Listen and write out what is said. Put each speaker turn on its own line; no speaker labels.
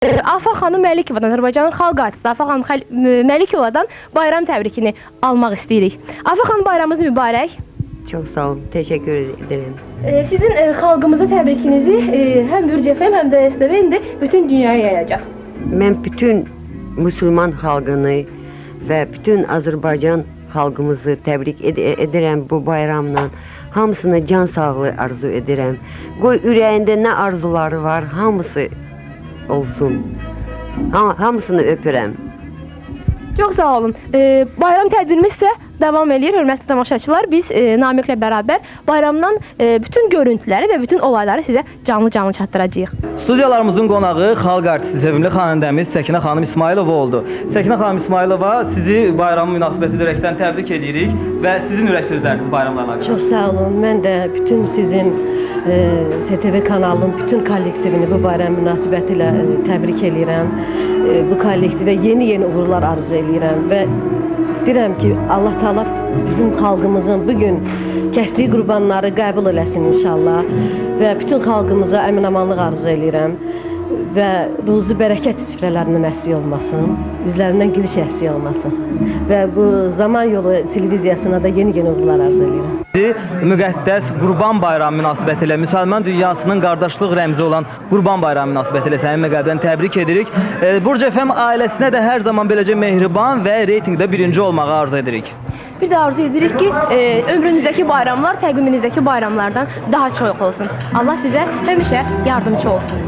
Afaq xanım Məlikovadan, Azərbaycanın xalq artisti Afaq xanım Məlikovadan bayram təbrikini almaq istəyirik. Afaq xanım, bayramınız mübarək.
Çox sağ olun, təşəkkür edirəm.
Sizin xalqımıza təbrikinizi həm Bürc FM, həm də STV indi bütün dünyaya yayacaq.
Mən bütün müsəlman xalqını və bütün Azərbaycan xalqımızı təbrik edirəm bu bayramla. Hamısına can sağlığı arzu edirəm. Qoy ürəyində nə arzuları var, hamısı olsun. Hamısını öpürəm.
Çox sağ olun. Bayram tədbirimiz isə davam eləyir, hörmətli tamaşaçılar. Biz Namiqlə bərabər bayramdan bütün görüntüləri və bütün olayları sizə canlı-canlı çatdıracağıq.
Studiyalarımızın qonağı xalq artisti, sevimli xanəndəmiz Səkinə xanım İsmayılova oldu. Səkinə xanım İsmayılova, sizi bayramı münasibəti ürəkdən təbrik edirik və sizin ürək sözləriniz bayramla əlaqədar.
Çox sağ olun. Mən də bütün sizin STV kanalının bütün kollektivini bu bayram münasibətilə təbrik eləyirəm. Bu kollektivə yeni-yeni uğurlar arzu eləyirəm və istəyirəm ki, Allah Taala bizim xalqımızın bu gün kəsdiyi qurbanları qəbul eləsin inşallah və bütün xalqımıza əmin-amanlıq arzu eləyirəm və ruzi bərəkət süfrələrinə nəsib olmasın, üzlərindən gülüş əksik olmasın və bu Zaman Yolu televiziyasına da yeni-yeni uğurlar arzu eləyirəm.
Sizi müqəddəs Qurban Bayramı münasibətilə, müsəlman dünyasının qardaşlıq rəmzi olan Qurban Bayramı münasibətilə səmimi qəlbdən təbrik edirik. Burc FM ailəsinə də hər zaman beləcə mehriban və reytinqdə birinci olmağı arzu edirik.
Bir də arzu edirik ki, ömrünüzdəki bayramlar təqviminizdəki bayramlardan daha çox olsun. Allah sizə həmişə yardımçı olsun.